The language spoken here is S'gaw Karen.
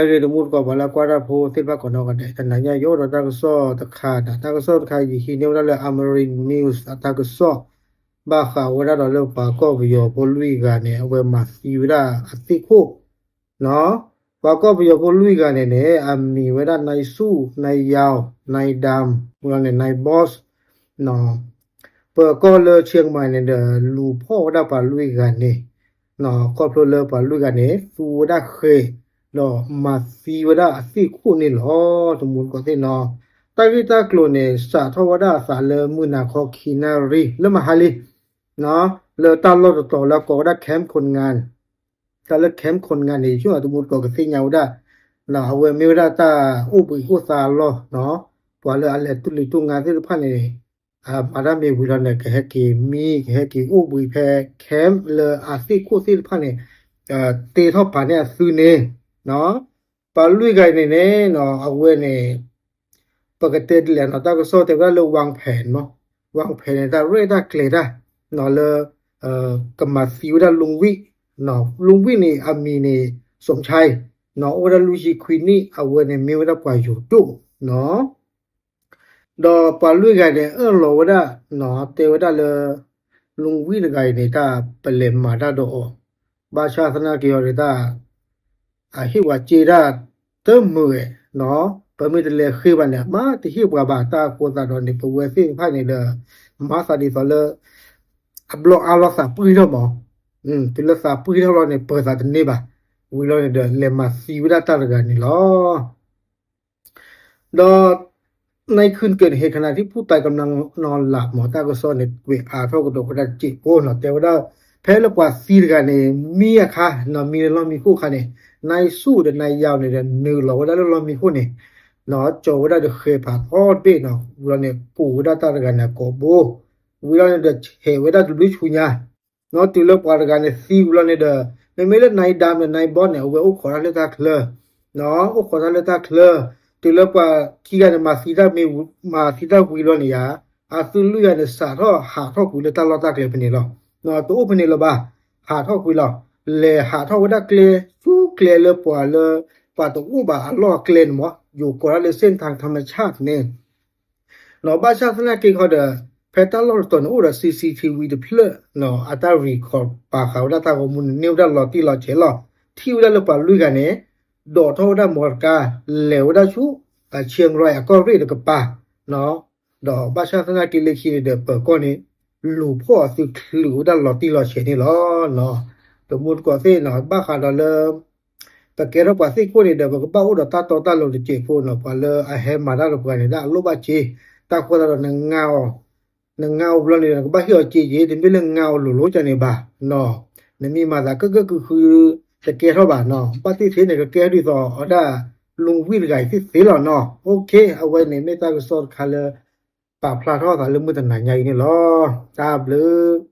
ဂ့ၤ တမူတကိး ပှၤလၢကွၢ်တၢ်ဖိသ့ၣ်တဖၣ်ကိးနီၢ်ဂၤဒဲး, တနၤညါယအိၣ်ဒီးတၢ်ကစီၣ်တခါဒီး တၢ်ကစီၣ်တခါယဟံးန့ၢ်ဝဲဒၣ်လၢ Amharic News အတၢ်ကစီၣ် ဘၣ်ဃးဝဲဒၣ်ဒီးလၢပှၤကီၢ်ပယီၤဖိလွံၢ်ဂၤန့ၣ် အဝဲမၤသံဝဲဒၣ်အသ့ၣ်ခိၣ် ပှၤကီၢ်ပယီၤဖိလွံၢ်ဂၤန့ၣ်န့ၣ် အမံၤဝဲဒၣ် နၢၢ်ဆူၣ်, နၢၢ်ယါ, နၢၢ်ဒၢမ်, ဝံၤလီၤန့ၣ် နၢၢ်ဘီးစ် ပကီၢ်လၢ Chiang Mai န့ၣ်ဒီး လူၤဖီၣ်ဝဲဒၣ်ပှၤလွံၢ်ဂၤန့ၣ် ခီဖျိလၢပှၤလွံၢ်ဂၤန့ၣ် သူဝဲဒၣ်ဃဲၤ ဒီးမၤသံဝဲဒၣ်အသ့ၣ်ခိၣ်န့ၣ်လီၤ. တမူတကိးသ့ၣ်နီၤ, တၢ်ဂ့ၢ်တၢ်ကျိၤန့ၣ် စးထီၣ်ဝဲဒၣ်အသးလၢမုၢ်နၤခီခံနၣ်ရံၣ် လၢမဟါလံ လၢတၢ်လီၢ်တတီၤလၢအကိးဝဲဒၣ် Camp Koyan, တၢ်လၢ Camp Koyan န့ၣ် ယဆိကမိၣ်တမူတကိးကသ့ၣ်ညါဝဲဒၣ် အဝဲမ့ၢ်ဝဲဒၣ်တၢ်အိၣ်ဘှံးအိၣ်သါအလီၢ်, ပှၤလၢအလဲၤတူၢ်လံၤတူၢ်ငါသ့ၣ်တဖၣ်န့ၣ် မၤတၢ်မ့ၢ်ဝံၤလီၤန့ၣ် ကဟဲက့ၤမံ ကဟဲက့ၤအိၣ်ဘှံးဖဲ camp လၢအသ့ၣ်ခိၣ်သ့ၣ်တဖၣ်န့ၣ် တ့ထီၣ်ပာ်န့ၢ်အသုန့ၣ် ပှၤလွံၢ်ဂၤအံၤန့ၣ်န့ၣ် အဝဲန့ၣ် ပကတဲဒ်လဲၣ်နီၤ တၢ်ကစီၣ်တဲဝဲဒၣ်လၢ ဝၣ်ဖဲးနီၤ, ဝၣ်ဖဲးန့ၣ် တၢ်ရဲၣ်တၢ်ကျဲၤတၢ် လၢ ကမၤသံဝဲဒၣ် လုင်းဝံၣ်, လုင်းဝံၣ်န့ၣ် အမံၤန့ၣ် စီၤဆါအံၤ အိၣ်ဝဲဒၣ်လွံၢ်ဆံခွံနံၣ် အဝဲန့ၣ်မ့ၢ်ဝဲဒၣ်ပှၤယိၤဒိၣ်နီၤ ဒီးပှၤလွံၢ်ဂၤန့ၣ် အၢၣ်လီၤဝဲဒၣ် တဲဝဲဒၣ်လၢ လုင်းဝံၣ်တဂၤအံၤန့ၣ် တၢ်ပလဲၤမၤတၢ်ဒီးအီၤ, ဘၣ်ဆၣ်သနာ်က့အီၤန့ၣ် တၢ် အဟ့ၣ်ပှၤစ့ဒၣ်တမုာ်ဝဲ, ပမ့ၢ်တလဲၤဃ့ဘၣ်န့ၣ် မ့ၢ်တဟ့ၣ်ပှၤဘၣ် တၢ်အဃိသတးဒီးန့ၣ် ပဝဲသ့ၣ်တဖၣ်န့ၣ်ဒီး မၤသးဒ်သိးလၢ အဘျီအါလီၤသးပှံၢ်ထီၣ်မး, တုၤလၢသးပှံၢ်ထီၣ်လီၤန့ၣ် ပၢၤသးတန့ၢ်ဘၣ်, ဝံၤလီၤန့ၣ်ဒီး လဲၤမၤသံဝဲဒၣ်တၢ်တဂၤန့ၣ်လီၤ. ဒီး နံၣ်ခုၣ်ကၢၢ်န့ၣ် ဟဲခနၣ်ထံၣ် ผู้ตายกำลังนอนหลับ မ့ၢ်တၢ်ကစီၣ်န့ၣ် ကွဲးအါထီၣ်ကဒီးဝဲဒၣ်တစဲးဖိနီၤ တဲဝဲဒၣ် ဖဲလၢပှၤသံတဂၤန့ၣ် မံအခါနီၤ မံလၢလီၢ်မံခိၣ်အခါန့ၣ် နၢၢ်ဆူၣ်ဒီး နၢၢ်ယါန့ၣ်ဒီး နုာ်လီၤဝဲဒၣ်လၢလီၢ်မံခိၣ်န့ၣ် နီၤ ကၠီၤဝဲဒၣ်ဒီးဃဲၤဖးထီတဘ့ၣ်နီၤ ဝံၤလီၤန့ၣ် ကိးဝဲဒၣ်တၢ်တဂၤန့ၣ်အကိာ်ဘိ ဝံၤလီၤန့ၣ်ဒီး ဆဲးဝဲဒၣ်တဘျုးဆူညါ နီၤ တုၤလၢပှၤတဂၤန့ၣ်သံဝံၤလီၤန့ၣ်ဒီး မ့မ့ၢ်လၢ နၢၢ်ဒၢမ် ဒီး နၢၢ်ဘီး န့ၣ် အဝဲအိၣ်ခိးတၢ်လၢတၢ်ချၢ နီၤ အိၣ်ခိးတၢ်လၢတၢ်ချၢ တုၤလၢပှၤခံဂၤန့ၣ် မၤသံတၢ်မ့ၢ် မၤသံတၢ်ဝံၤလီၤန့ၣ်ယါ အသုလွံၢ်ဂၤန့ၣ် စးထီၣ်ဟးထီၣ်ကွံာ်လၢတၢ်လီၢ်တၢ်ကျဲဖဲန့ၣ်လီၤ. နီၤ တအိၣ်ဖဲန့ၣ်လၢၤဘၣ် ဟးထီၣ်ကွံာ်လီၤ. လဲၤဟးထီၣ်ဝဲဒၣ်ကျဲ ဆူကျဲလၢပှၤလၢ ပှၤတအိၣ်ဘၣ်အလီၢ်အကျဲန့ၣ်မး ယိၤကိးတၢ်လၢ စ့ၣ်ထၢၣ် ထၣ်မဆၣ် န့ၣ် နီၤ ဘၣ်ဆၣ်သနာ်က့ခီဒီး ဖဲတၢ်လီၢ်တတီၤန့ၣ် အိၣ်ဒီး CCTV တဖျၢၣ် နီၤ အတၢ် record ပာ်ဃာ်ဝဲဒၣ်တၢ်ဂီၤမူန့ၣ် န့ၢ်ဝဲဒၣ်လီၤတံၢ်လီၤဆဲးလီၤ. ထံၣ်ဝဲဒၣ်လၢပှၤလွံၢ်ဂၤန့ၣ် ဒိးထီၣ်ဝဲဒၣ် မော်တော်ကား လဲၤဝဲဒၣ်ဆူ Chiang Rai အကီၢ်ရ့ၣ်တကပၤ နီၤ ဒီးဘၣ်ဆၣ်သနာ်က့လၢခံန့ၣ်ဒီး ပၢၤကီၢ်န့ၣ် လူၤဖီၣ်အသုချုးဝဲဒၣ်လီၤတံၢ်လီၤဆဲးန့ၣ်လီၤ. နီၤ တမူတကိးသ့ၣ်နီၤ ဘၣ်ဃးဒီးလၢ ပကဲထီၣ်ပှၤသ့ၣ်ခိၣ်န့ၣ်ဒီး ပကဘၣ်အိၣ်ဒီးတၢ်တီတၢ်လိၤတစဲးဖိနီၤ ပှၤလၢအဟဲမၤတၢ်ဒီးပှၤန့ၣ် ဒၣ်အလိၣ်ဘၣ်စ့ တၢ်ဃိသတးဒီး နငါအီၤ နငါအီၤဘျီန့ၣ် နကဘၣ်ဟ့ၣ်အီၤစ့က့ၤ တမ့ၢ်လၢနငါအီၤလိၤလိၤကန့ၣ်ဘၣ် နီၤ နမ့ၢ်မၤသးကၢၣ်ကၢၣ်ဃုဃု တကဲထီၣ်ဘၣ်နီၤ ဘၣ်သ့ၣ်သ့ၣ်န့ၣ် ကကဲဒ်သိးအီၤဒၣ် လုင်းဝံၣ်တဂၤအံၤသ့ၣ်သ့လီၤနီၤ OK အဝဲန့ၣ်မ့ၢ်တၢ်ကစီၣ်တခါလၢ ပာ်ဖျါထီၣ်သးလၢမုၢ်တနၤညါအံၤန့ၣ်လီၤ. တၢ်ဘျုး